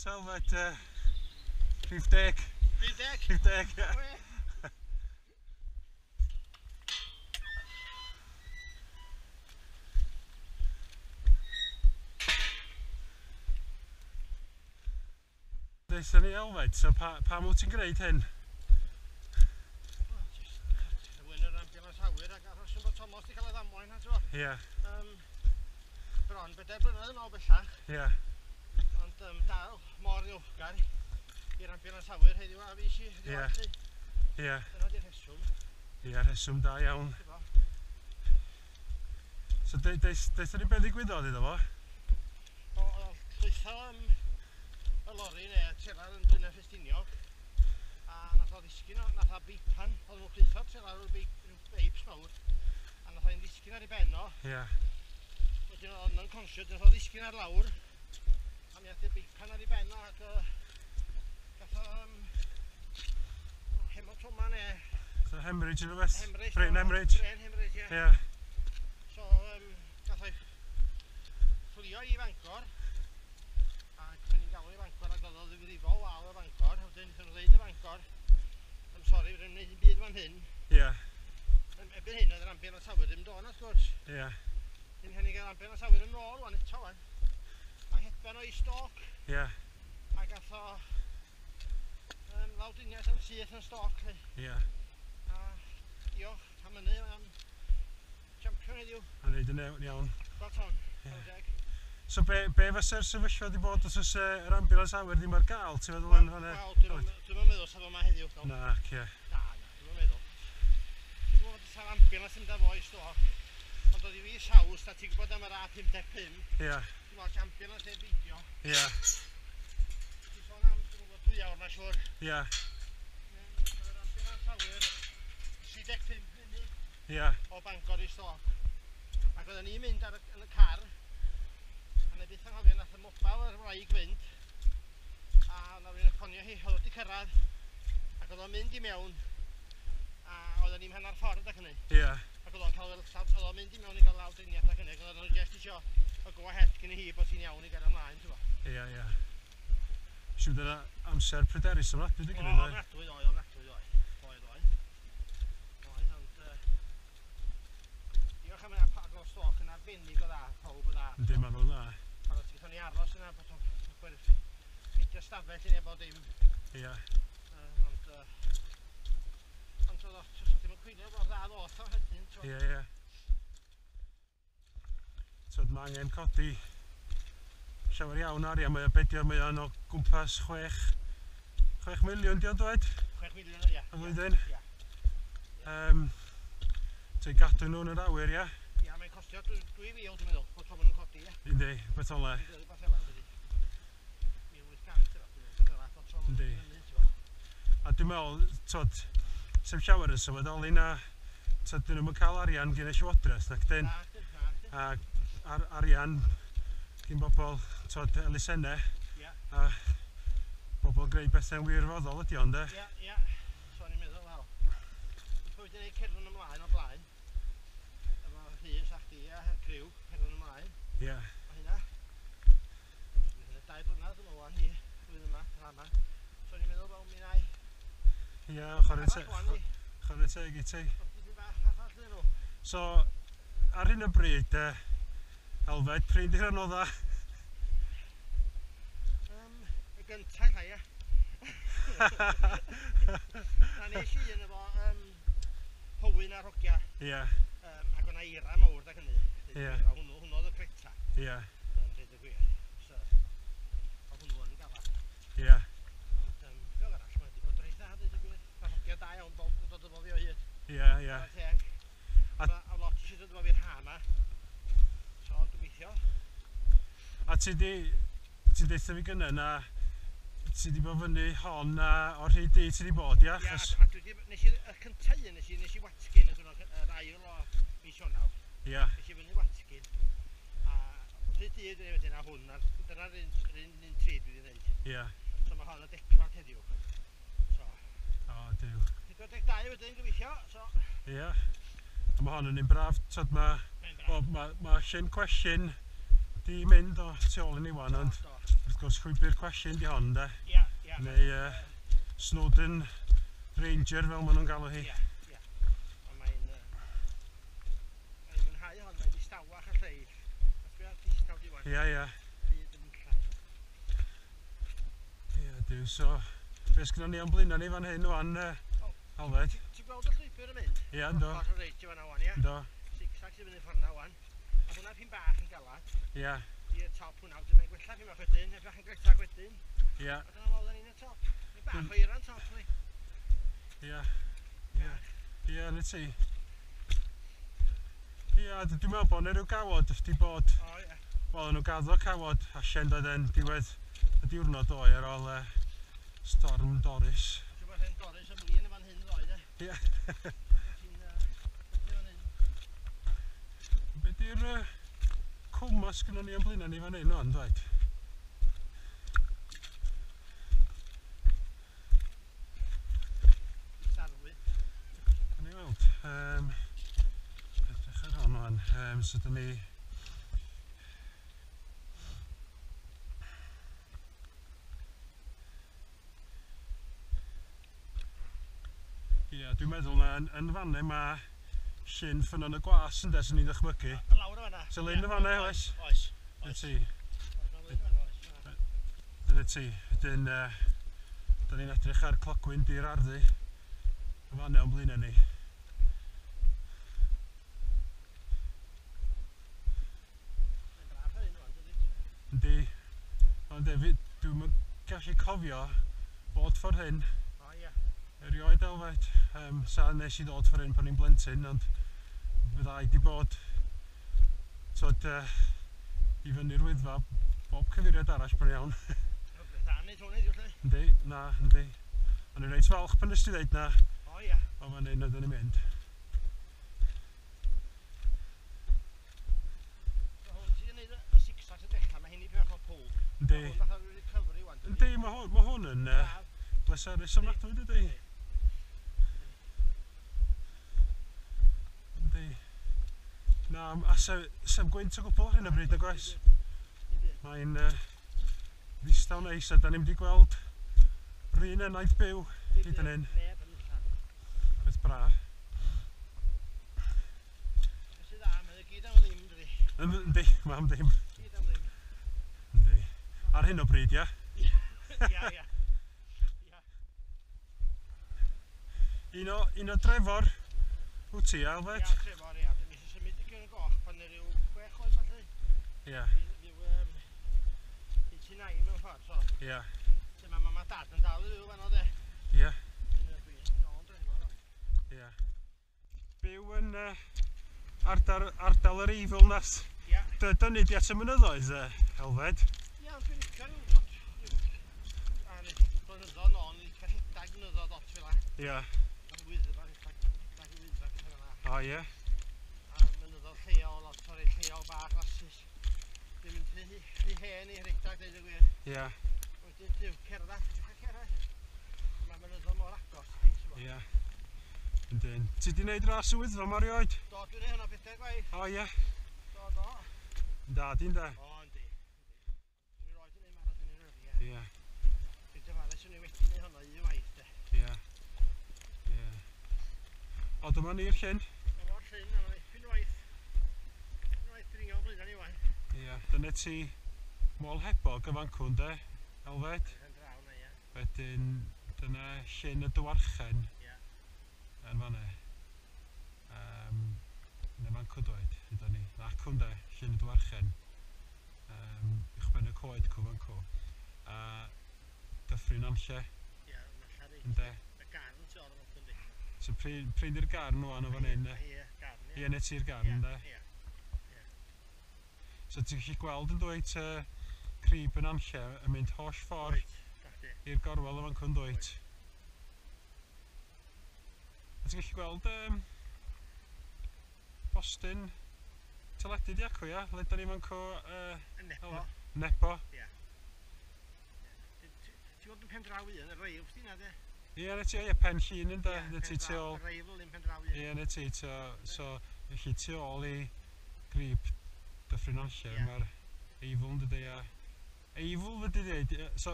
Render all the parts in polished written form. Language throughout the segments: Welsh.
Iawn te, Elfed, rhif 10. Rhif 10? Rhif 10, ie. Deutha ni Elfed, so pam wyt ti'n gwneud hyn? Wel, jyst rhywun yr ambulance awyr ac aros yn bod Thomas wedi cael ei ddamwain, a ti'n Ie. Bron 4 blynedd yn ôl bellach. Ie. Ond dal mor ddiolchgar i'r ambulance awyr heddiw a fi si heddiw. Ie. Ie. Dyna di'r rheswm. Ie, rheswm da iawn. So deutha ni beth ddigwyddodd iddo fo? O, llwytho y lori neu trelar yn Blaenau Ffestiniog, a nath o ddisgyn, nath o beipan, oedd nhw'n llwytho trelar o'r beibs mawr, a nath o'n ddisgyn ar ei ben o. Ie. Wedyn oedd o'n unconscious, nath o ddisgyn ar lawr, a mi ath y beipan ar ei ben o, ac gath o hematoma neu... So hemorrhage yn rhywbeth? Hemorrhage. Brain hemorrhage. Brain hemorrhage, ie. Ie. So gath o'i fflio i Fangor, ac o'n i'n galw i Fangor ac oedd o ddifrifol wael o Fangor, wedyn wnaethon nhw ddeud y Fangor, I'm sorry, fydden nhw'n gwneud dim byd fan hyn. Ie. Erbyn hyn oedd yr ambulance awyr ddim dod wrth gwrs. Ie. Dim hynny gael ambulance awyr yn ôl wan eto wan. A hedfan o'i Stoke. Ie. A gath o lawdriniaeth yn syth yn Stoke. Ie. A diolch am hynny, am champion heddiw. A neud yn iawn. Spot on. Ie. So be fysa'r sefyllfa wedi bod os oes yr ambulance awyr ddim ar gael, ti'n meddwl yn fan'na? Wel, dwi'm yn meddwl sa fo 'ma heddiw. Na, ie. Na, dwi'm yn meddwl. Ti'n gwybod sa'r ambulance yn mynd â fo i Stoke, ond oedd i fi saws, a ti'n gwybod am yr A55. Ie. Ti'n meddwl ambulance neu beidio. Ie. Ti'n sôn am, dwi'n gwybod, 2 awr na siwr. Ie. Yr ambulance awyr, 35 munud. Ie. O Bangor i Stoke. Ac oedden ni'n mynd yn y car, a na byth anghofio nath y mobile yr wraig fynd, a na rwy'n ffonio hi, oedd wedi cyrraedd, ac oedd o'n mynd i mewn, a oedden ni'n hanner ffordd ac hynny. Ie. Ac oedd o'n cael yr oedd o'n mynd i mewn i gael lawdriniaeth ac hynny, ac oedd o'n just isio y go ahead gen i hi bod hi'n iawn i gael ymlaen, ti'n gwbod. Ie, ie. Siwr dyna amser pryderus yma, dwi wedi O, gwneud. ofnadwy, oedd, ofnadwy, oedd. Oedd, oedd. Oedd, ond diolch am hynna, pa gos Stoke yn arbennig o dda, pawb o dda. Yndi, maen nhw'n dda. A ti'n gaethon ni aros yna, bod o'n ffeindio stafell i neu bod dim. Ie. Ond ond oedd o, ddim yn cwylio mor dda ddoth o wedyn, t'wo. Ie, ie. T'wod, mae angen codi llawer iawn o arian, mae o bedio, mae o'n o gwmpas 6 miliwn, di o'n dweud? 6 miliwn, ie. Y flwyddyn. Ie. Ti'n gadw nhw yn yr awyr, ie? Ie, mae'n costio 2,000, dwi'n meddwl, bod tro maen nhw'n codi, ie. Yndi, beth ola. Yndi, rhywbeth fel 'na, dydi. 1,800, dwi'n meddwl, rhywbeth fel 'na, bob tro maen nhw'n Yndi. prynu, ti'n gwbod. A dwi'n meddwl, t'wod, sef llawer yn sylweddoli na, t'wod, dyn nhw'm yn cael arian gen y Llywodraeth, nac dyn? Na, dyn, na, dyn. A arian gen bobl, t'wod, elusennau. Ie. A bobl yn gwneud bethau'n wirfoddol ydi o, ynde? Ie, ie. So o'n i'n meddwl, wel, pwy wedi gwneud cerdded ymlaen o blaen, efo Rhys a chdi a criw, cerdded ymlaen. Ie. Ma' hynna. Ma' hynna 2 blynedd yn ôl wan hi, flwyddyn yma, yr yma. So o'n i'n meddwl, wel, mi wna i. Ie, Arall wan i. chwarae teg i ti. Dipyn bach allan llyn nhw. So, ar hyn o bryd, Elfed, pryd di'r anodda? Y gyntaf llai, ie. Na, nes i un efo Hywyn a Rogia. Ie. Ac o'na eira mawr da hynny. Ie. A hwnnw oedd y creta. Ie. Yn dweud y gwir. So, oedd hwnnw yn gafal. Ie. Ond, fel arall, mae wedi bod reit dda, dweud y gwir. Mae Rogia da iawn, bob yn dod efo fi o hyd. Ie, ie. Chwarae teg. Mae lot eisiau dod efo fi'r ha yma. So, gobeithio. A ti deutha fi gynna na ti di bod fyny hon a o'r rhy di ti di bod, ia? Ia, Achos a dwi di, nes i, y cynta un, nes i Watkin, ydyn nhw, yr ail o mis Ionawr. Ia. Nes i fyny Watkin, a rhy di dwi wedyn a hwn, a dyna'r un tri dwi wedi wneud. Ia. So mae hon y degfad heddiw. So. O, Duw. 42 wedyn gobeithio, so. Ia. A mae hon yn un braf, t'od Mae'n braf. ma' llyn cwellyn Di mynd o tu ôl i ni wan, ond wrth gwrs llwybr cwellyn di hon, de. Ia, ia. Neu Snowdon Ranger fel maen nhw'n galw hi. Ia, ia. Ond mae'n mae'n mwynhau hon, mae'n distawach y lleill. Os dwi'n distaw di wan. Ia, ia. Byd yn llai. Ia, diw, so be sgynnon ni o'n blaenau ni fan hyn wan, Alfed? Ti'n gweld y llwybr yn mynd? Ia, ynddo. Ochr reit i fan'na wan, ia? Ynddo. Zigzag sy'n fynd i ffordd na wan. A hwnna pyn bach yn galad. Ia. I'r top hwnna, wedyn mae'n gwella pyn bach wedyn, neu bach yn gretach wedyn. Ia. A dyna fo, ni'n y top. Mae'n bach o eira'n top, ni. Ia. Ia. Ia, na ti. Ia, dwi'n meddwl bod yna rhyw gawod di bod... O, ia. Wel, nhw gaddo cawod allan doedd yn diwedd y diwrnod ddoe ar ôl Storm Doris. Dwi'n meddwl hen Doris yn flin yn fan hyn ddoe, de. Ia. Ti'n fan hyn. Be di'r cwm os gynnon ni o'n blaenau ni fan hyn o'n dweud? Sarwy. Gawn ni weld. Edrych ar hon wan. So dyn ni... Ia, dwi'n meddwl na yn fan'na ma' Llyn Ffynnon y Gwas ynde, swn i'n ddychmygu. Lawr o fan'na. So lyn yn fan'na, oes? Oes. Dyna ti. Oes. Dyna ti. Wedyn, da ni'n edrych ar clogwyn Dir Arddu. Yn fan'na o'n blaenau ni. Mae'n braf ar hyn wan, dydi? Yndi. Ond hefyd, dwi'm yn gallu cofio bod ffordd hyn. O, ia. Erioed Elfed. Sa nes i ddod ffordd hyn pan i'n blentyn, ond fydda i di bod tod, i fyny'r Wyddfa bob cyfeiriad arall bron iawn. Beth da wneud hwn heddiw, lle? Yndi, na, yndi. O'n i'n reit falch pan nes ti ddeud na. O, ia. O fan hyn oedden ni'n mynd. So hwn sy'n gwneud y zigzag sy'n dechrau, mae hyn i bach o pwl. Yndi. Hwn fatha rhyw recovery wan, dydi? Yndi, mae hwn yn bleserus ofnadwy, dydi? Yndi. Na, a sef gwynt o gwbl ar hyn o bryd, nag oes? Mae'n ddistaw neis, a da ni'n mynd i gweld yr un enaid byw hyd yn hyn. Beth braf. Beth sydd dda, mae'n gyd am ddim, dydi? Yndi, mae am ddim. Gyd am ddim. Yndi. Ar hyn o bryd, ia? Ia, ia. Un o Drefor, wyt ti, Elfed? Ia, Trefor, ia. Dwi'n eisiau symud i Gyrn Goch pan yr yw 6 oed, falle. Ia. Fyw 89 mewn ffordd, so. Ia. Lle mae mam a dad yn dal i fyw fanno, de. Ia. Dwi'n nôl Drefor, o. Ia. Byw yn ardal yr Eifl nath. Ia. Dynnu di at y mynyddoedd, Elfed? Ia, dwi'n licio rhyw... A nes i blynyddoedd nôl, ni'n licio rhedeg mynyddoedd lot fel 'na. Ia. Am Wyddfa, rhedeg y Wyddfa, pethau fel 'na. O, ie. A mynyddoedd lleol, lot o'r rhai lleol bach, rasys. Dwi'n mynd rhy hen i rhedeg, deud y gwir. Ia. Wedyn, dwi'n cerdded, dwi'n cerdded. Mae mynyddoedd mor agos, ti'n siŵr. Ia. Yndyn. Ti di wneud ras y Wyddfa ma erioed? Do, dwi'n neud hwnna 4 gwaith. O, ie. Do, do. Da, di'n da. O, yndi. Dwi'n roed yn ei marathon i'r Eryri, ie. Ia. Dwi'n dyfaru swn i wedi neud hwnna un waith, de. Ia. Ia. O, dyma ni'r llyn. Dyma'r llyn, a mae'n ipyn waith. Unwaith dringo blaenau ni wan. Ia. Dyna ti Môl Hebog y fancwn, de, Elfed. Yn draw na, ia. Wedyn, dyna llyn y Dywarchen. Ia. Yn fan'na. Yn y fancw dweud, hyd ni. Acwn de, llyn y Dywarchen. Uwchben y coed cw fancw. A Dyffryn Nantlle. Ia, Nantlle reit. Ynde. Y garn tu ôl y fancw, yndi. So pryn di'r garn wan o fan hyn, de? Ie, garn, ie. Ie, neu ti'r garn, de? Ie. So ti'n gallu gweld yn dweud crib yn Nantlle yn mynd holl ffordd i'r gorwel o fancw'n dweud. A ti'n gallu gweld Boston teledu di acw, ia? Le da ni fancw... Nebo. Nebo. Ie. Ti'n gweld yn pen draw un, y reil chdi na, de? Ie, na ti, ie, pen llun yn de, na ti tu ôl. Reil yn pen draw un. Ie, na ti, so, felly tu ôl i grib Dyffryn Nantlle, mae'r Eifl yn dydy, ia. Eifl ydy dweud, so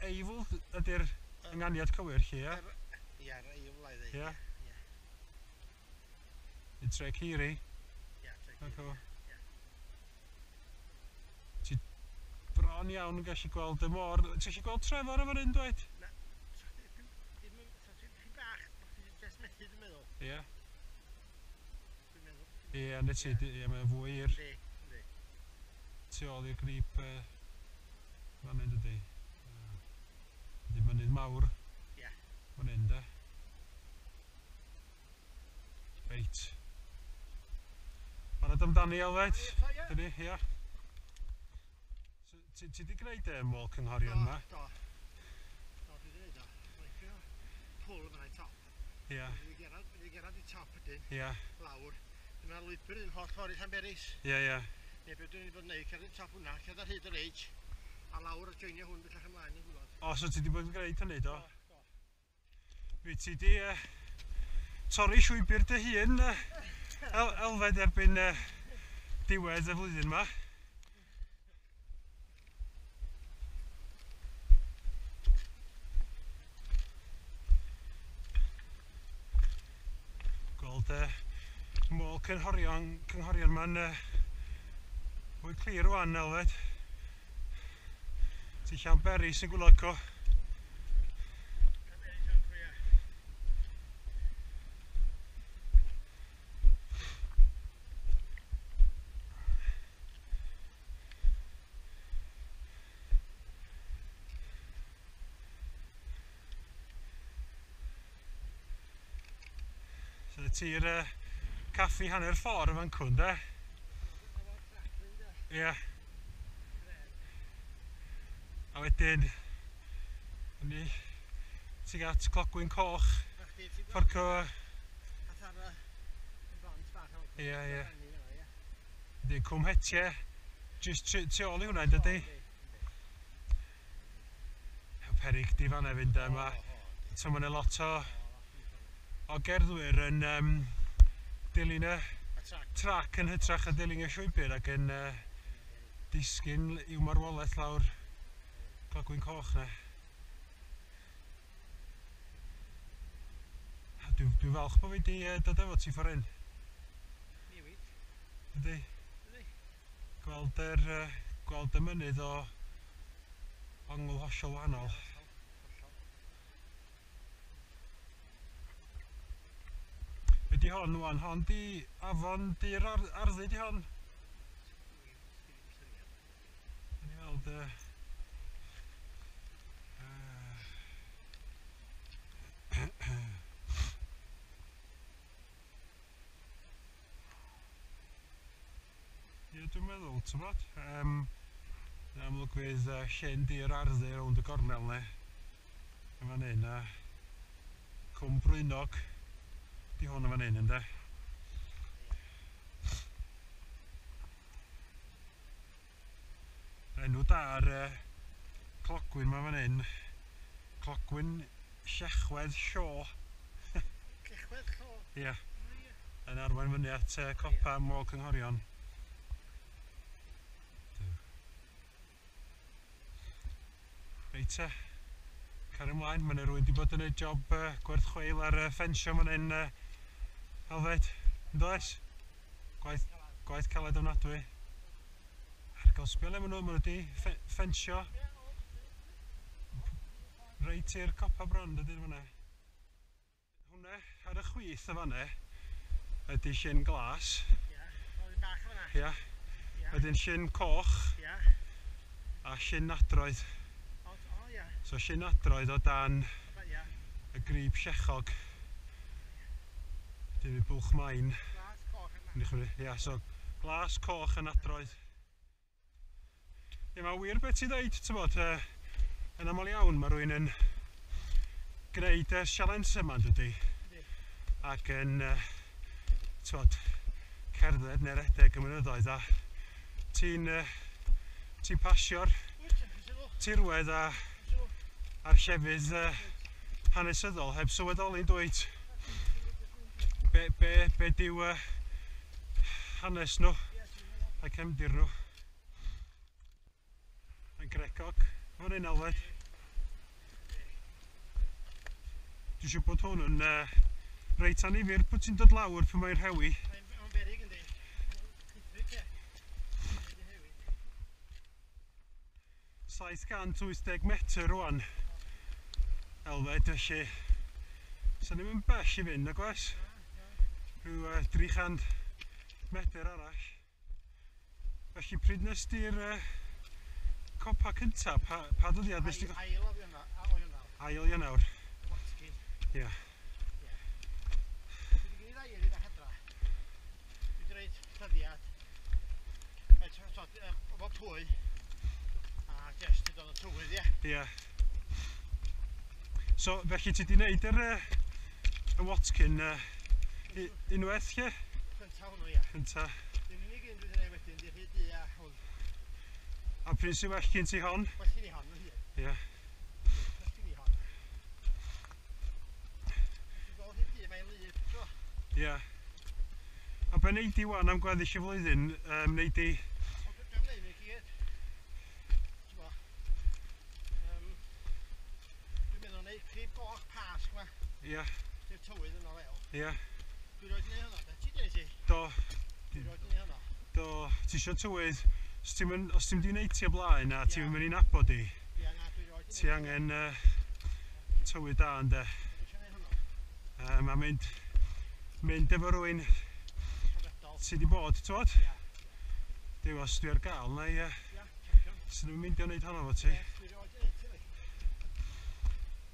Eifl ydy'r ynganiad cywir lle, ia? Ia, yr Eifl a'i ddeud. Ia. I Tre Ceiri. Ia, Tre Ceiri. Ia. Ti bron iawn yn gallu gweld y môr. Ti'n gallu gweld Trefor yn fan hyn, dweud? Na, ti'n bach, jyst methu, dwi'n meddwl. Ia. Dwi'n meddwl. Ia, na ti, ia, mae'n fwy i'r... Yndi, yndi. Tu ôl i'r grip fan hyn, dydy. Ydy mynydd mawr. Ia. Fan hyn, de. Reit. Barod amdani, Elfed? Dyni, ia. So, ti di gwneud y môl cynghorion yma? Do, do. Do, dwi wedi gwneud o. Mae'n pwl yma i top. Ia. Dwi wedi gerad i top ydyn. Ia. Lawr. Dyma'r lwybr un holl ffordd i Llanberis. Ia, ia. Neu beth dwi'n wedi bod yn gwneud, cerdded top hwnna, cerdded ar hyd y ridge, a lawr a joinio hwn bellach ymlaen i'r gwaelod. O, so ti wedi bod yn gwneud hynny, do? Do, do. Fi ti wedi torri llwybr dy hun, Elfed, erbyn diwedd y flwyddyn yma. Gweld môl cynghorion ma'n fwy clir rwan, Elfed. Ti Llanberis yn gwylod co. Llanberis yn cwia. So ti'r caffi hanner ffordd fan cwn, de? Ie. A wedyn, ni tuag at Clogwyn Coch. Fforco... Ie, ie. Ydy, Cwm Hetie, jyst tu ôl i hwnna, dydy? Perig di fan hefyd, de, ma. So ma' 'na lot o gerddwyr yn dilyn y trac yn hytrach a dilyn y llwybr ac yn disgyn i'w marwolaeth lawr Clogwyn Coch na. Dwi'n falch bod fi wedi dod efo ti ffordd hyn. Newid. Ydy. Ydy. Gweld y mynydd o ongl hollol wahanol. Be di hon wan? Hon di afon di'r arddu di hon? Ni weld Ie, dwi'n meddwl, t'mod, yn amlwg fydd llyn di'r arddu rownd y gornel ne. Yn fan hyn, a Cwm Brwynog di hwn yn fan hyn, ynde? Enw da ar clogwyn ma fan hyn, Clogwyn Llechwedd Llo. Llechwedd Llo? Ie. Yn arwain fyny at copa Môl Cynghorion. Reit te, cario ymlaen, mae yna rhywun wedi bod yn gwneud job gwerth chweil ar ffensio fan hyn, Elfed, yn does? Gwaith caled ofnadwy. Argol, sbio le maen nhw wedi ffensio reit i'r copa bron, dydy'r fan'na. Hwna ar y chwith y fan'na ydy llyn glas. Ia, oedd bach fan'na. Ia. Wedyn llyn coch. Ia. A llyn nadroedd. O, ia. So llyn nadroedd o dan y grib Llechog. Wedyn y Bwlch Main. Glas, coch a nadroedd. Ia, so glas, coch a nadroedd. Ie, mae'n wir beth ti'n dweud, t'mod, yn aml iawn mae rhywun yn gwneud y sialens yma, yn dydi? Ac yn, t'mod, cerdded neu redeg y mynyddoedd a ti'n pasio'r tirwedd a'r llefydd hanesyddol heb sylweddoli'n dweud be dyw hanes nhw a'i cefndir nhw. Gregog fan hyn, Alfed. Dwi'n siŵr bod hwn yn reit anifyr pwy ti'n dod lawr pan mae'n rhewi. Mae'n beryg yndi. Llithrig e. 780 metr rwan, Elfed, felly so ni'n mynd bell i fynd, nag oes? Rhyw 300 metr arall. Felly pryd nes di'r copa cynta, pa ddyddiad nes di? Ail o Ionawr. Ail Ionawr. Watkin. Ia. Dwi wedi gwneud air i ddech adra. Dwi wedi rhoid dyddiad. Efo pwy. A just i dod y tywydd, ie. Ia. So, felly ti wedi gwneud yr y Watkin unwaith, lle? Cynta hwnnw, ie. Cynta. Dwi'n unig un dwi wedi gwneud wedyn, di rhyd du a hwn. A pryd sy'n well gen ti hon? Well gen i hon, yn hir. Ie. Well gen i hon. Ti'n gweld hyd du, mae'n lif, tro. Ie. A be nei di wan am gweddill y flwyddyn, nei di... Dwi'n gwneud i gyd. Ti'n bo. Dwi'n meddwl neud crib goch Pasg ma. Ie. Di'r tywydd yn o fel. Ie. Dwi'n rhoi gwneud hwnna, de. Ti di ti? Do. Dwi'n rhoi gwneud hwnna. Do. Ti isio tywydd, os ti'n mynd i wneud ti o blaen a ti'n mynd i nabod i, Ie, na, dwi'n rhoi ti angen tywydd da, ynde. Dwi isio gwneud hwnna. A mynd efo rhywun sy 'di bod, ti'n bod? Ie. Duw, os dwi ar gael, na i... Ie, champion. Swn i'n mynd i wneud hwnna fo ti. Ie, dwi rioed 'di neud ti, like.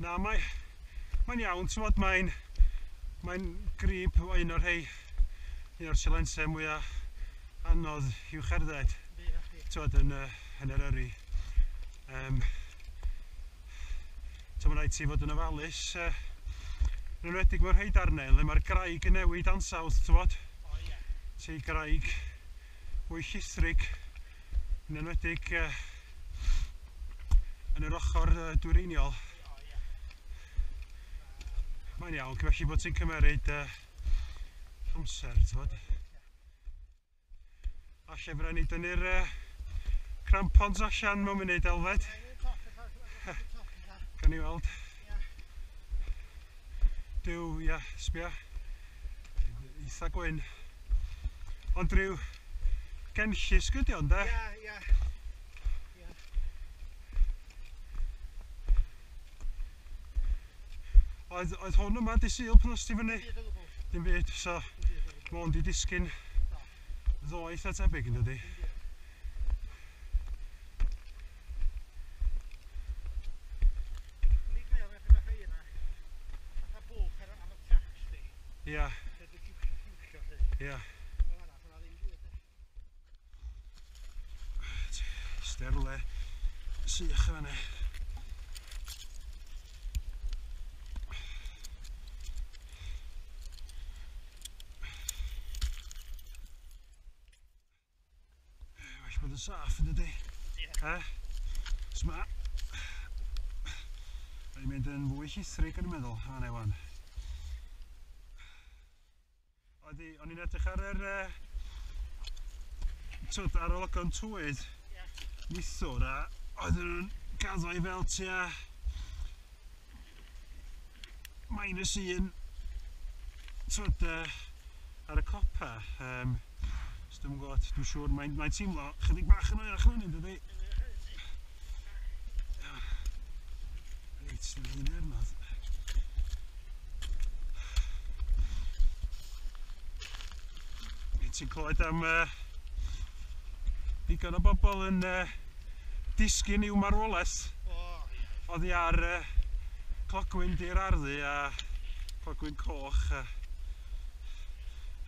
Na, mae'n iawn, ti'n bod, mae'n grib o un o'r rhei, un o'r silensau mwyaf anodd i'w cherdded, ti'n bod, yn Eryri. Ti'n mae'n rhaid ti fod yn ofalus, yn enwedig mewn rhai darnau, le mae'r graig yn newid ansawdd, ti'n bod? O, ie. Ti graig fwy llithrig, yn enwedig yn yr ochr dwyreiniol. O, ie. Mae'n iawn, felly bod ti'n cymeryd amser, ti'n bod? A lle fydda ni dynnu'r crampons allan mewn munud, Elfed. Gawn ni weld. Duw, ia, sbia. Eitha gwyn. Ond rhyw genllysg ydi o, ynde? Ie, ie. Oedd hwn yma di Sul pan os ti fyny? Dim byd o gwbl. Dim byd, so Dim byd o gwbl. ma' hwn di disgyn ddo eitha tebyg, yn dydi? Unig le oedd bach o eira, fatha bwlch ar y tracks di. Ia. Lle dwi'n ciwcio lly. Ia. Fel arall, o'na ddim byd, de. Sterle sych yn fan'na. Well bod yn saff, yn dydi? Ie. He? So mae'n mynd yn fwy llithrig, o'n i'n meddwl, fan wan. O'n i'n edrych ar yr twyd, arolygon tywydd neithiwr, a oedden nhw'n gaddo i fel tua -1 twyd, ar y copa. So dwi'm yn gwybod, dwi'n siŵr mae'n teimlo chydig bach yn oerach na hynny, dydi? Reit, dwi'n mynd i'r arnodd. Ti'n clywed am digon o bobl yn disgyn i'w marwolaeth. O, ie. Oddi ar clogwyn Du'r Arddu a clogwyn coch a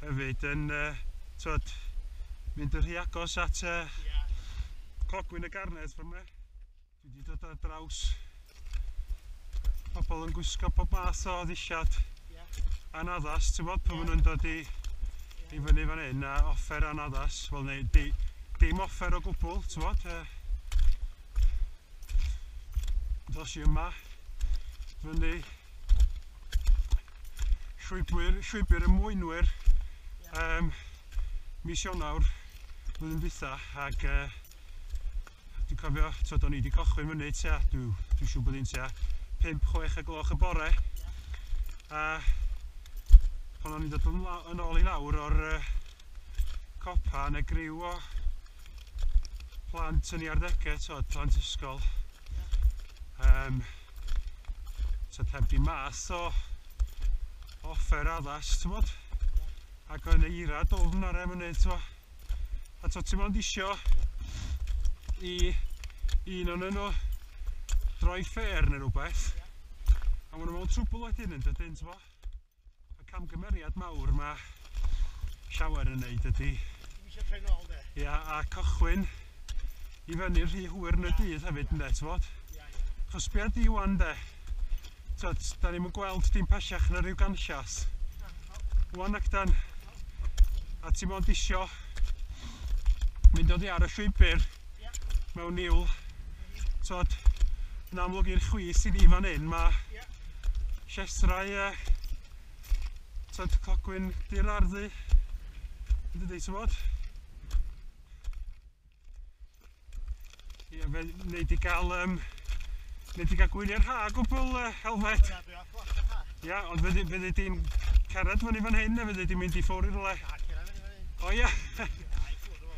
hefyd yn twod, mynd yn rhy agos at clogwyn y Garnedd fan 'ma. Dwi wedi dod ar draws pobl yn gwisgo pob math o ddillad anaddas, ti'n bod, pan maen nhw'n dod i fyny fan hyn, a offer anaddas, wel neu dim offer o gwbl, ti'n bod. Dos i yma, fyny llwybr y mwynwyr, mis Ionawr, blwyddyn dwytha, ac Dwi'n cofio, t'wod, o'n i wedi cychwyn fyny tua, dwi'n siŵr bod hi'n tua 5-6 y gloch y bore. A pan o'n i'n dod yn ôl i lawr o'r copa, yna griw o plant yn ei arddegau, t'wod, plant ysgol. T'wod, heb di math o offer addas, t'wod. Ac oedd yna eira dwfn ar y mynydd, t'wod. A t'wod, ti'n mond isio i un o'n nhw droi ffer neu rhywbeth, a maen nhw mewn trwbl wedyn yn dydyn, t'bo? Y camgymeriad mawr mae llawer yn neud ydy... Ddim eisiau troi nôl, de. Ia, a cychwyn i fyny rhy hwyr yn y dydd hefyd, ynde, t'bod? Ia, ia. Chos be di wan, de? T'od, da ni'm yn gweld dim pellach na rhyw ganllas. Wan ac dan. A ti mond isio mynd oddi ar y llwybr mewn niwl. T'od, yn amlwg i'r chwith i ni fan hyn, mae llesrau, t'od, clogwyn Dur Arddu, yn dydi, t'mod? Ie, fe wneud i gael, wneud i gael gwyliau'r ha gwbl, Elfed. Ia, dwi off lot o'r ha. Ia, ond fyddi di'n cerdded fyny fan hyn, neu fyddi di'n mynd i ffwrdd i rywle? Na, cerdded fyny fan hyn. O ia? Ia, i ffwrdd o.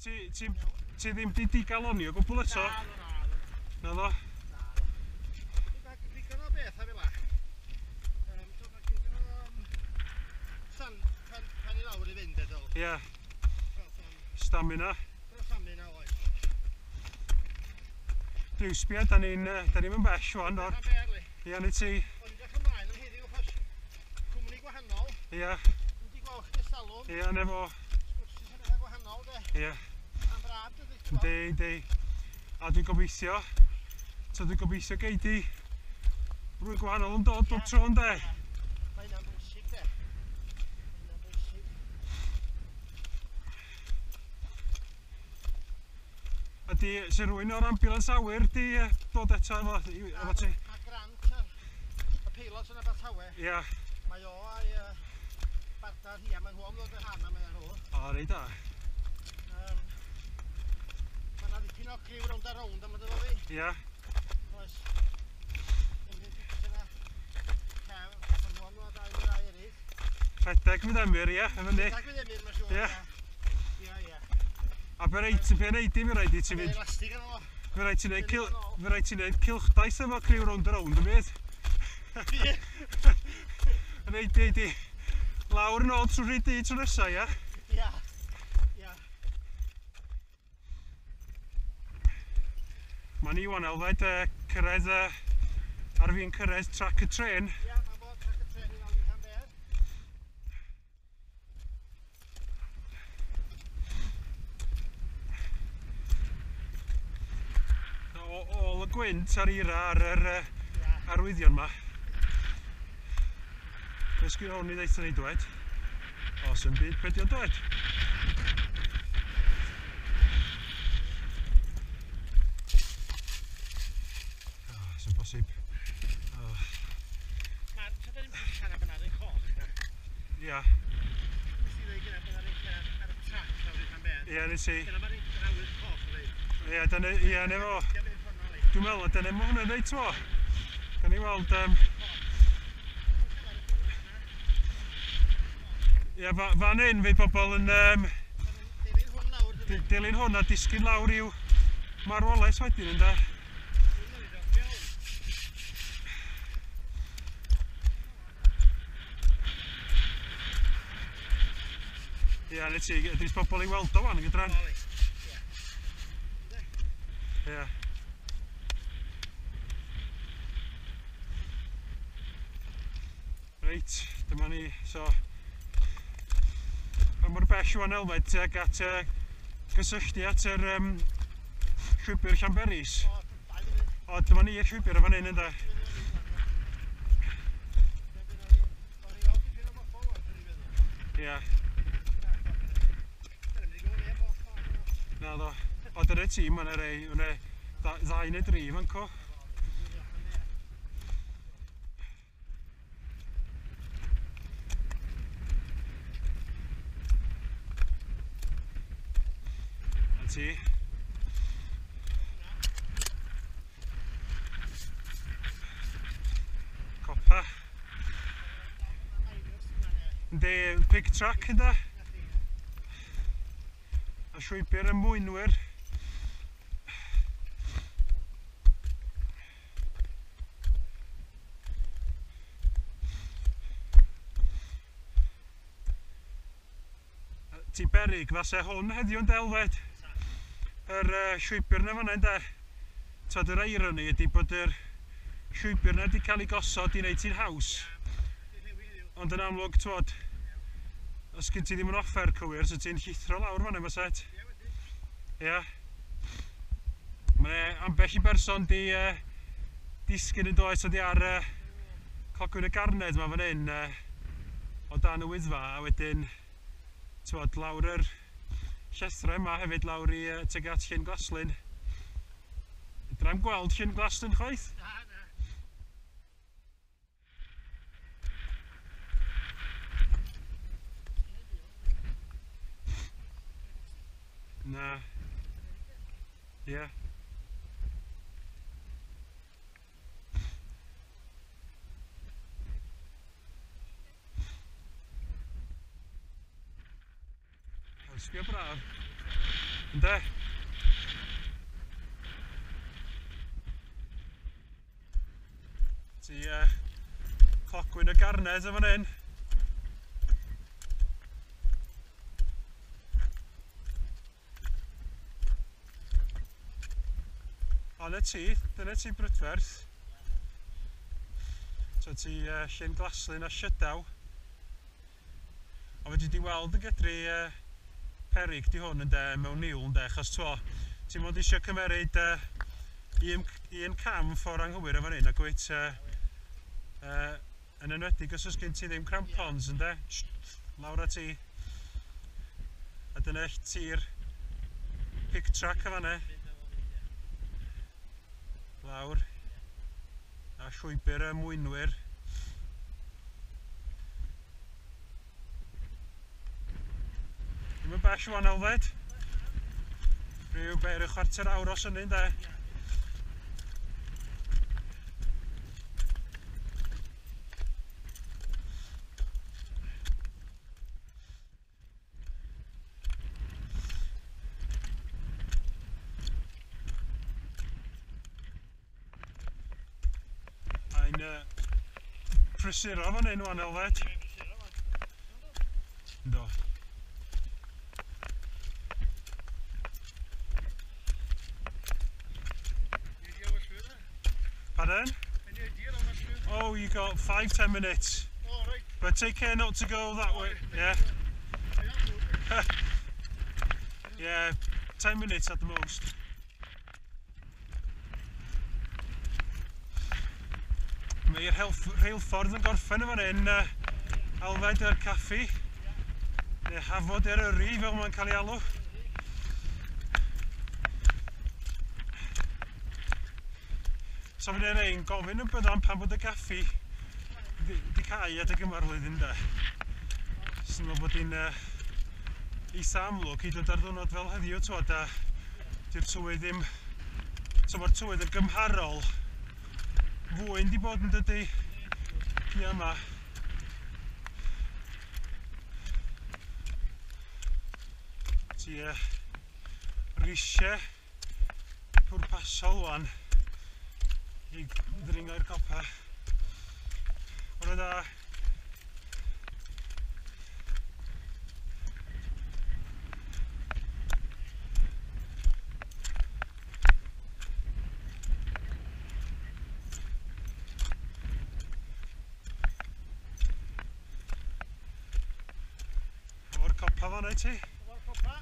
Ti ddim di digaloni o gwbl eto? Na, na, na. Na ddo? Na, na. Digon o beth a fel 'a. So mae digon o san, pen i lawr i fynd edo. Ia. Stamina. Stamina oes. Dwiw, sbia, da ni'n yn bell wan o'r... Ia, neu ti. O'n i'n edrych ymlaen am heddiw achos cwmni gwahanol. Ia. Dwi'n di gweld chdi salwm. Ia, na fo. Sgwrsys yn bethau gwahanol, de. Ia. Am braf, dydy, ti'n Yndi, yndi. A dwi'n gobeithio, so dwi'n gobeithio gei di rhywun gwahanol yn dod bob tro, ynde? Mae hynna'n bwysig, de. Mae hynna'n bwysig. A di, sy'n rhywun o'r ambulance awyr di dod eto efo ti? Mae Grant, y peilot yn Abertawe. Ia. Mae o a'i bardar hi, a maen nhw am ddod yn rhan am nhw. O, reit da. Mae yna ddipyn o criw rownd a rownd am ydw fi. Ia. Oes. Yna Kev, maen nhw am ddod â rai eraill. Rhedeg fydd Emyr, ia, efo ni. Rhedeg fydd Emyr, mae'n siŵr. Ia. Ia, ia. A be reit, be neud di, fe raid i ti fynd... Elastig yn o. Fe raid ti wneud cylchdaith efo criw rownd a rownd, yn bydd? Ie. Reit di lawr yn ôl trwy rhy di tro nesa, ia? Ia. Ia. Mae ni wan, Elfed, cyrraedd, ar fi'n cyrraedd trac y tren. Ia, mae'n bod trac y tren i lawr i Llanbêr. Ôl y gwynt ar eira ar yr arwyddion ma. Be sgyn hwn i ddeutha ni dwed? Os yn byd, be di o'n dwed? Oh, sy'n bosib. Mae'r tydyn ni'n allan am yna'r un coch na. Ia. Nes i ddeud gyda bod ar y trac lawr i Llanbêr. Ia, nes i. Dyna mae'r awyr coch o ddeud. Ia, dyna, ia, na fo. Dwi'n meddwl, dyna mae hwnna'n dweud, t'mo? Gawn ni weld... Ia, fan hyn fydd bobl yn... Dilyn hwn lawr. Dilyn hwn a disgyn lawr i'w marwolaeth wedyn, ynde? Ia, na ti, ydy'r bobl i weld o wan, gydran? Ia. Reit, dyma ni, so... Pa mor bell wan Elfed tuag at gysylltu at yr llwybr Llanberis. O, dyma ni i'r llwybr o fan hyn, ynde? Ia. Na ddo. O, dyna ti, mae yna rei, mae yna ddau neu dri fan co. Ti. Copa. Yndi, pig track ynde? A llwybr y mwynwyr. Ti berig fase hwn heddiw'n delfed. Yr llwybr na fan'na ynde. T'od yr irony ydy bod yr llwybr na wedi cael ei gosod i wneud ti'n haws. Ond yn amlwg, t'wod, os gen ti ddim yn offer cywir, so ti'n llithro lawr fan'na fyset. Ia. Mae ambell i berson di disgyn yn does oddi ar clogwyn y garnedd ma fan hyn o dan y Wyddfa, a wedyn t'wod, lawr yr llethrau yma hefyd lawr i tuag at Llyn Glaslyn. Fedrai'm gweld Llyn Glaslyn chwaith. Na, na. Na. Ie. Sbio braf. Ynde? Ti clogwyn y garnedd yn fan hyn. O, na ti, dyna ti brydferth. So ti Llyn Glaslyn a Llydaw. A fedri di weld y gydru perig di hwn ynde, mewn niwl ynde, achos t'wo, ti mond isio cymeryd un cam ffordd anghywir yn fan hyn, ac wyt yn enwedig os oes gen ti ddim crampons ynde, lawr â ti. A dyna ti'r pig track yn fan'na. Lawr. A llwybr y mwynwyr. Ddim yn bell wan Elfed. Rhyw beir y chwarter awr os hynny ynde. Mae'n prysuro fan hyn wan Elfed. Ynddo. Pardon? Any idea how much further? Oh, you got 5-10 minutes. Oh, right. But take care not to go that way. Yeah. Yeah, 10 minutes at the most. Mae'r rheilffordd yn gorffen yn fan hyn, Elfed a'r caffi, neu Hafod Eryri fel mae'n cael ei alw. So fydd e'n gofyn yn byddan pan bod y caffi di cau adeg yma'r flwyddyn de. Sy'n meddwl bod hi'n eitha amlwg hyd yn oed ar ddiwrnod fel heddiw, t'wod, a di'r tywydd ddim, so mae'r tywydd yn gymharol fwyn di bod yn dydi pia yma. Ti risiau pwrpasol wan i ddringo i'r copa. Bore da. O'r copa fan ti? O'r copa.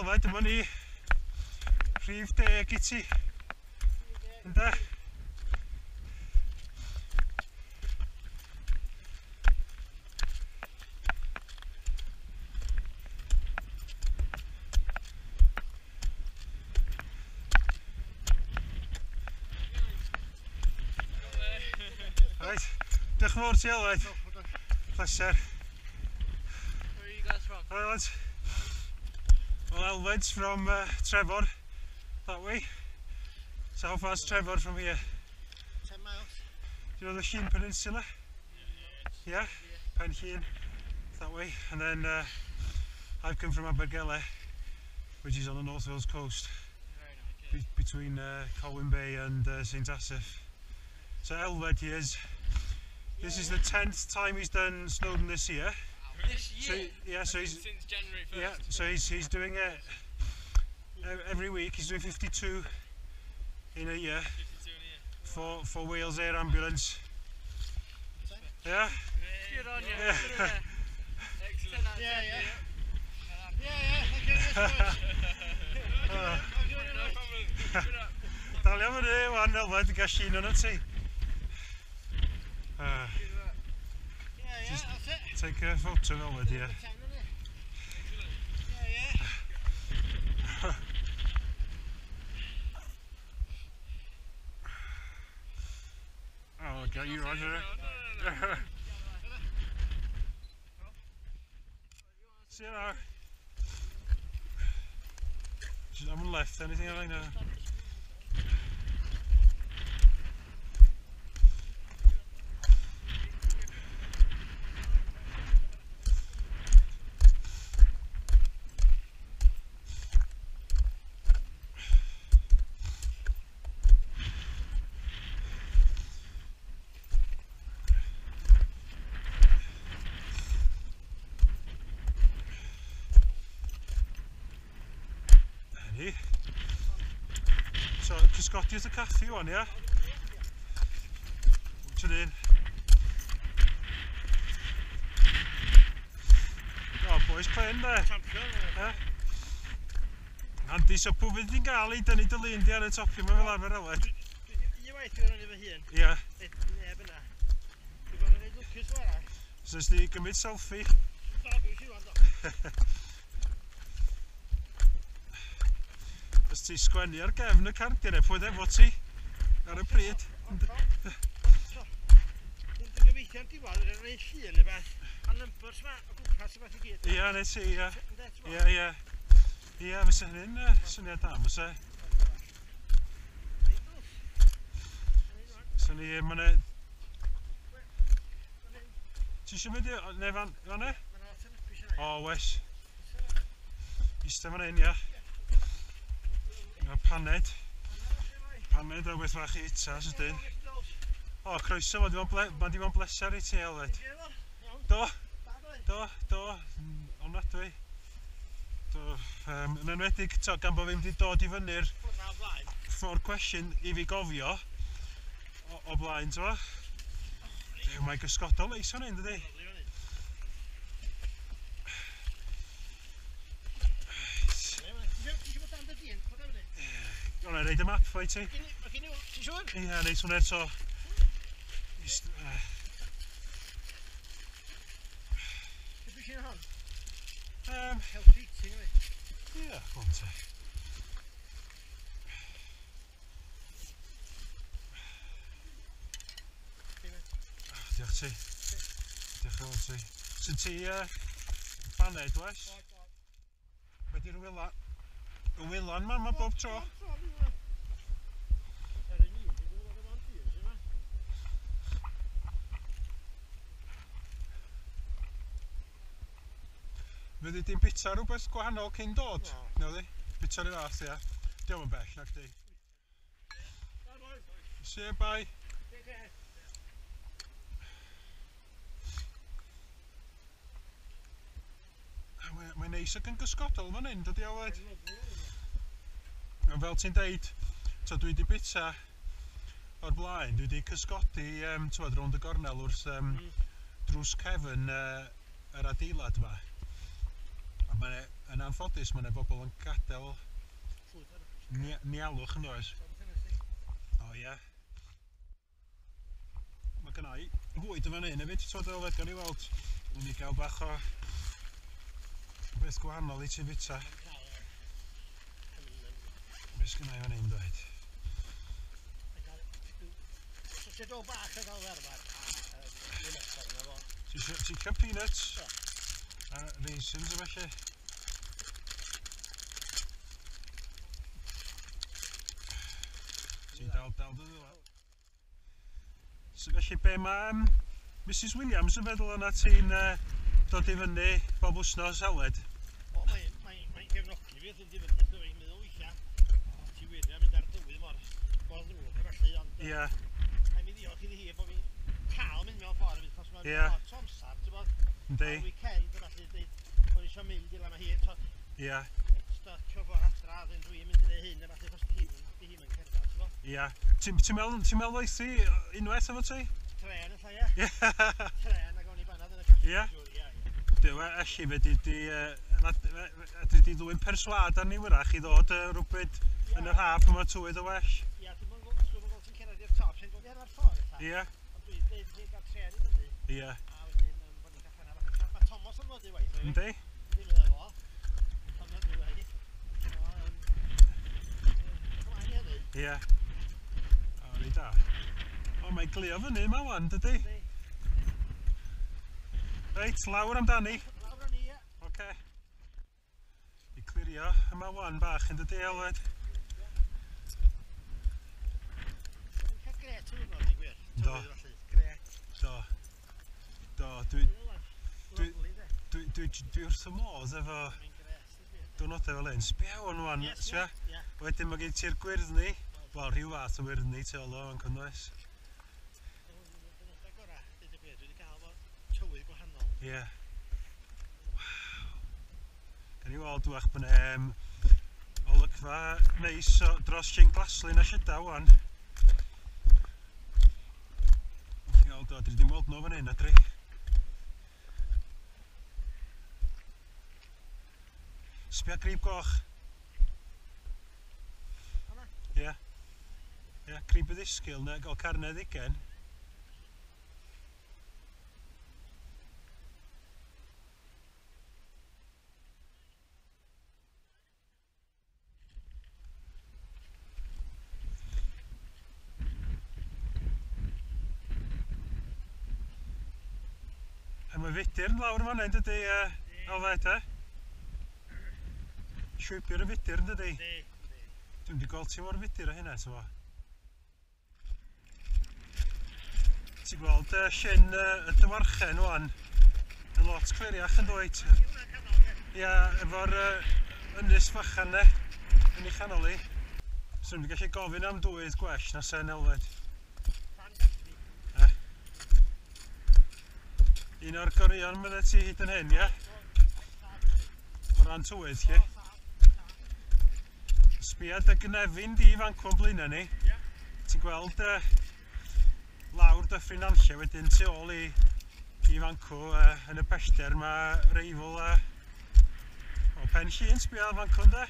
Wel, dyma ni Rhif 10 i ti. Ynde? Right, diolch yn fawr ti, Elwed. Pleser. Where are you guys from? Hi lads. Well, Elwed's from Trefor, that way. So how far's Trefor from here? 10 miles. Do you know the Llŷn Peninsula? Yeah, Pen Llŷn, that way. And then I've come from Abergele, which is on the North Wales coast, Very nice. between Colwyn Bay and St Asaph. So Elwed he is. This is the 10th time he's done Snowdon this year. This So year? yeah, so he's Since January 1st. yeah, so he's doing it every week. He's doing 52 in a year. 52 in a year. For Wales Air Ambulance. Yeah. Good on you. Yeah. Good on you. Excellent. Yeah, yeah. Yeah, yeah, thank you very much. Thank you very No much. problem. Good up. Dalio fyny, wan Elwed, yn gael llun o'n ti. Yeah, yeah, Just- that's it. Take a photo of Elwed here. Number 10, isn't it? Yeah, yeah. Oh, I'll get you, Roger. No, no, no. See you now. I haven't left anything, have I now? Ni. So, cysgodi wrth y caffi wan, ia? Ti'n un? O, boys clen, de. Champion. Eh? Andy, so pwy fydd di'n gael ei dynnu dy lun di ar y topio yma fel arfer, Elwed? Un waith dwi'n rhan i fy hun. Ia. Neb yna. Dwi'n bod yn reit lwcus fel arall. So, nes di gymryd selfie. Do, dwi'n siŵr, do. Os ti sgwennu ar gefn y cardiau neu pwy efo ti ar y pryd. Dwi'n gobeithio'n diwedd, yn rhoi llun neu beth, a numbers ma, o gwmpas y beth i gyd. Ia, nes i, ia. Ynde, ti'n Ia, ia. Ia, fysa hynny'n syniad da, fysa. So ni, ma' 'na... Ti isio mynd i... neu fan, fan e? O, wes. Ista fan hyn, ia. A paned. Paned a beth fach i ita, sydyn. O, croeso, mae di bod yn bleser i ti, Elwed. Do, do, do, ofnadwy. Do, yn enwedig, to, gan bod fi'n wedi dod i fyny'r ffordd cwestiwn i fi gofio o blaen, ti'n fo? Mae'n gysgodol neis fan hyn, dydi? O, na i reid y map fo i ti. Ti'n siŵr? Ia, neis hwnna eto. Beth dwi'n hon? Ia, go on te. Diolch ti. Diolch yn fawr ti. Sy'n ti baned, wes? Be di'r wylan? Y wylan ma, ma bob tro. Fyddi di'n bita rhywbeth gwahanol cyn dod? No. Na ddi? Bita rhyw fath, ia. Diolch yn bell, nac di. See you, bye. Mae'n neis ac yn gysgodol fan hyn, dydi Aled? A fel ti'n deud, to, dwi wedi bita o'r blaen, dwi wedi cysgodi t'wod, rownd y gornel wrth drws cefn yr adeilad yma. A mae'n yn anffodus, mae yna bobl yn gadael Nialwch yn does? O ie. Mae gynna i fwyd yn fan hyn hefyd, ti'n dod gawn ni weld. Wnawn ni gael bach o beth gwahanol i ti fita. Beth sgynna i fan hyn dweud? Ti'n dod bach o gael arfer. Ti'n cael peanuts? A raisins a felly. Ti'n dal dy ddwylo. So felly be mae Mrs Williams yn feddwl yna ti'n dod i fyny bob wsnos, Aled? O, mae'n gefnogi fi wrth i fyny, dwi'n meddwl weithiau. Ti wir yn mynd ar dywydd mor ddrwg a felly, ond Ie. Rhaid mi ddiolch iddi hi bod fi'n cael mynd mewn ffordd, achos mae'n lot o amser, ti'n bod? Yndi. Ar weekend, a felly, dweud, bod eisiau mynd i le mae hi, t'od. Ie. Stuck o ffordd adra, a dyn dwi'n mynd i neud hyn, a felly, achos di hi'm yn cerdded, ti'n bod? Ie. Ti'n meddwl ddoeth hi unwaith efo ti? Tren ella, ie. Tren, ac o'n i banad yn y caffi. Ie. Ie, ie. Duw, elli fe di di ddwyn perswâd arni wrach i ddod rhywbryd yn yr haf pan mae tywydd o well. Ie, dwi'n gweld ti'n cerdded i'r top, sy'n dod i arfer ffordd ella. Ie. Ond dwi'n dweud chi gael tren i fyny. Ie. A wedyn bod ni'n cael panad bach. Mae Thomas yn fod i waith. Yndi? Dwi'n meddwl efo. Thomas yn dweud. Ymlaen i hynny. Ie. O, reit da. O, mae'n glio fyny yma wan, dydy? Reit, lawr amdani. Lawr o'n i, ie. Oce. I clirio yma wan bach yn dydy, Aled? Mae'n cael gret yn hwnnw, di gwir. Do. Gret. Do. Do, dwi wrth y modd efo diwrnodau fel hyn. Sbia hwn wan, sbia. Wedyn mae gen ti'r gwyrddni. Wel, rhyw fath o wyrddni tu ôl o yn cynnwys. Ie. Waw. Gawn ni weld wach bod yna olygfa neis dros Llyn Glaslyn a Llydaw wan. Ti'n gweld o, dwi ddim weld nhw fan hyn, adri. Sbia grib goch. Ie. Ie, grib y ddisgyl, neu gael carnedd ugain. A mae fudur yn lawr yn fan hyn, dydy, Alfed, e? Llwybr y fudur, yn dydy? Dwi'n wedi gweld ti mor fudur o hynna, ti'n bo? Ti'n gweld llyn y dywarchen wan yn lot cliriach yn dwyt? Ia, efo'r ynys fachan ne, yn ei chanol i. So dwi'n gallu gofyn am dwydd gwell na sen Elfed. Un o'r goreuon fydde ti hyd yn hyn, ie? O ran tywydd, lle. Sbia dy gynefin di fan'cw o'n blaenau ni. Ti'n gweld lawr Dyffryn Nantlle wedyn tu ôl i fan'cw yn y pellter mae Reifl a o Pen Llŷn sbia fan'cw ynde?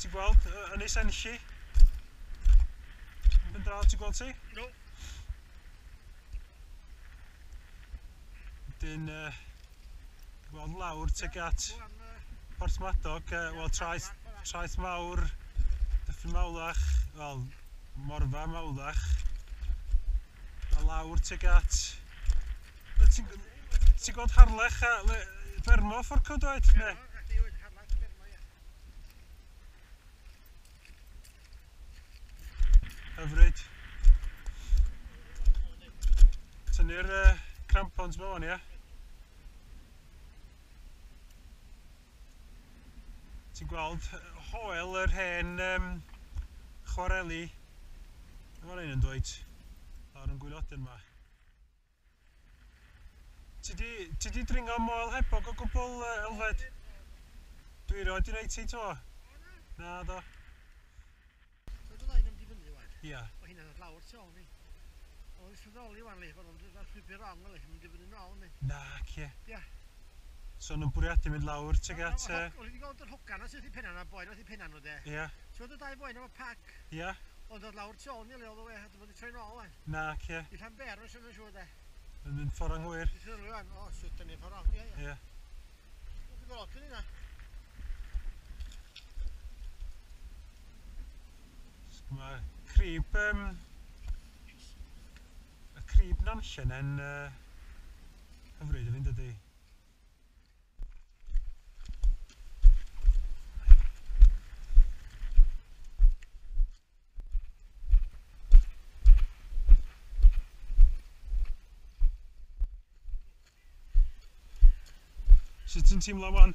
Ti'n gweld Ynys Enlli? Yn draw, ti'n gweld ti? No. Wedyn, gweld lawr tuag at Porthmadog, wel traeth mawr, Dyffryn Mawlach, wel Morfa Mawlach, a lawr tuag at... Ti'n gweld Harlech a Bermo ffordd cw dweud? Ne? Hyfryd. Tynnu'r crampons ma wan, ie? Ti'n gweld hoel yr hen chwareli yn fan hyn yn dweud, lawr yn gwaelodyn ma. Ti di dringo Moel Hebog o gwbl, Elfed? Dwi erioed di wneud ti to? Na, do. So dwi'n mynd i fyny wan? Ia. O hynna'n dod lawr tu ôl ni. O'n i sylweddoli wan, le, bod o'n dod ar llwybr wrong, le, mynd i fyny nôl ni. Na, cie. Ia. So nhw'n bwriadu mynd lawr tuag at... O'n i wedi gweld yr hogan na sydd i penna, na boi na sydd i penna nhw de. Ia. Ti'n gweld y dau boi na efo pac? Ia. Ond dod lawr tu ôl ni le oedd o we, a dwi'n troi nôl wan. Na, cie. I Llanber, mae'n siŵr de. Yn mynd ffordd anghywir. Dwi'n siŵr wan, o, sut dyn ni'n ffordd off, ie, ie. Ie. Dwi'n gweld cyn yna. Mae crib, y crib Nanllen yn hyfryd i fynd ydi. Sut ti'n teimlo wan?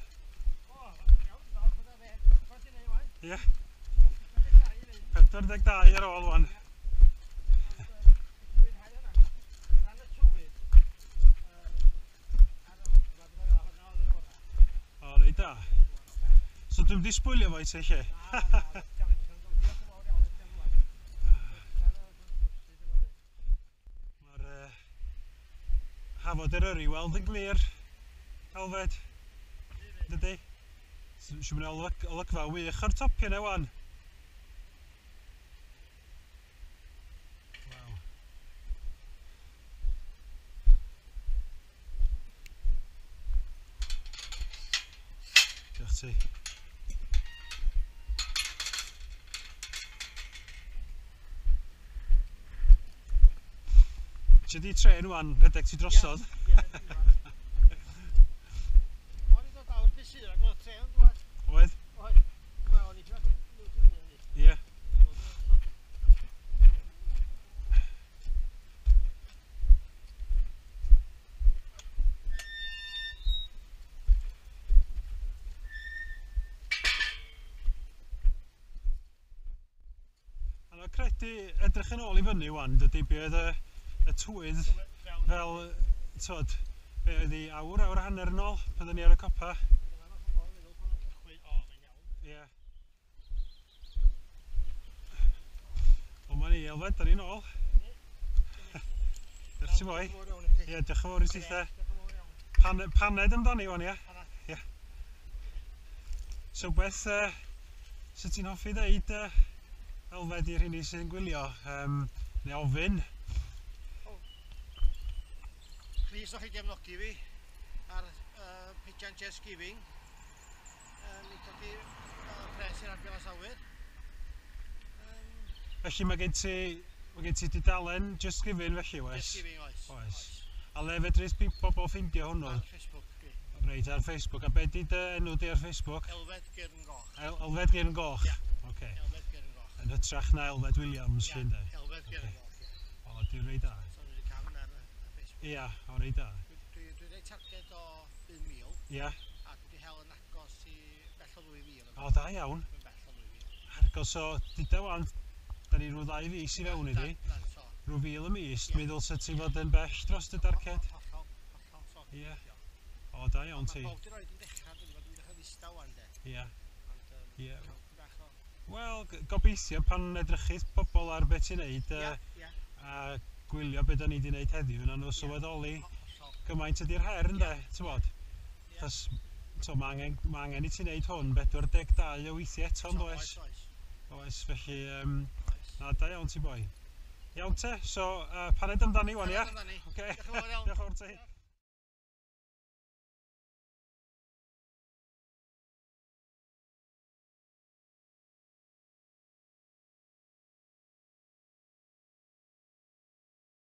O, iawn, falch o da fe. Beth ti'n neud wan? Ie. 42 ar ôl wan. O, reit da. So dwi'n di sbwylio fo i ti lle? Mae'r Hafod Eryri weld yn glir, Elfed. Dydy? Siw mynd olygfa wych o'r topiau yna wan. Waw. Diolch ti. Ti di tren wan, redeg ti drosodd? Ie, O'n i ddod awr dy Sul ac oedd tren yn dŵad. Oedd? Oedd. Wel, o'n i ti'n meddwl. Ie. A na credu edrych yn ôl i fyny wan, dydy be oedd y tywydd fel, t'wod, be oedd hi awr, awr a hanner yn ôl, pan oedden ni ar y copa. Ie. O, ma' ni, Elfed, da ni'n ôl. Diolch ti moi. Ie, diolch yn fawr i ti the. Paned amdani wan, ie? Ie. So beth, sut ti'n hoffi ddeud, Elfed, i'r rheini sy'n gwylio, neu ofyn? Plis o'ch chi gefnogi fi ar Pigeon Just Giving. Mi codi pres i'r ambiwlans awyr. Felly mae gen ti dudalen Just Giving felly, oes? Just Giving, oes. Oes. A le fedrith bobl ffeindio hwnnw? Ar Facebook, dwi. Reit, ar Facebook. A be di dy enw di ar Facebook? Elfed Gyrn Goch. Elfed Gyrn Goch? Ie. Oce. Elfed Gyrn Goch. Yn hytrach na Elfed Williams, Ie, lle, Elfed Gyrn Goch, ie. O, di reit da. So dwi wedi cael hwnna ar Facebook. Ia, o reit da. Dwi wedi targed o 1,000. Ia. A dwi wedi hel yn agos i bell o 2,000. O, da iawn. Dwi'n bell o 2,000. Argos o, dyda wan, da ni rhyw 2 fis i fewn iddi. Rhyw 1,000 y mis, Ie. mi ddylse ti fod yn bell dros dy darged. Hollol, hollol. So, Ie. O, da iawn ti. Mae pob di roed yn dechrau, dwi'n bod yn dechrau ddistaw wan, de. Ie. Ond, Ie. cael bach o... Wel, gobeithio pan edrychith pobl ar beth ti'n neud Ie, ie. a gwylio beth da ni wedi wneud heddiw, na nhw sylweddoli Hollol. gymaint ydy'r her, ynde, ti'n bod? Ie. Achos, t'o, mae angen i ti wneud hwn 42 o weithiau eto, yn does? Oes, oes. Oes, felly, Oes. na, da iawn ti boi. Iawn te, so, paned amdani wan, ia? Paned amdani. Ocê. Diolch yn fawr iawn. Diolch yn fawr ti.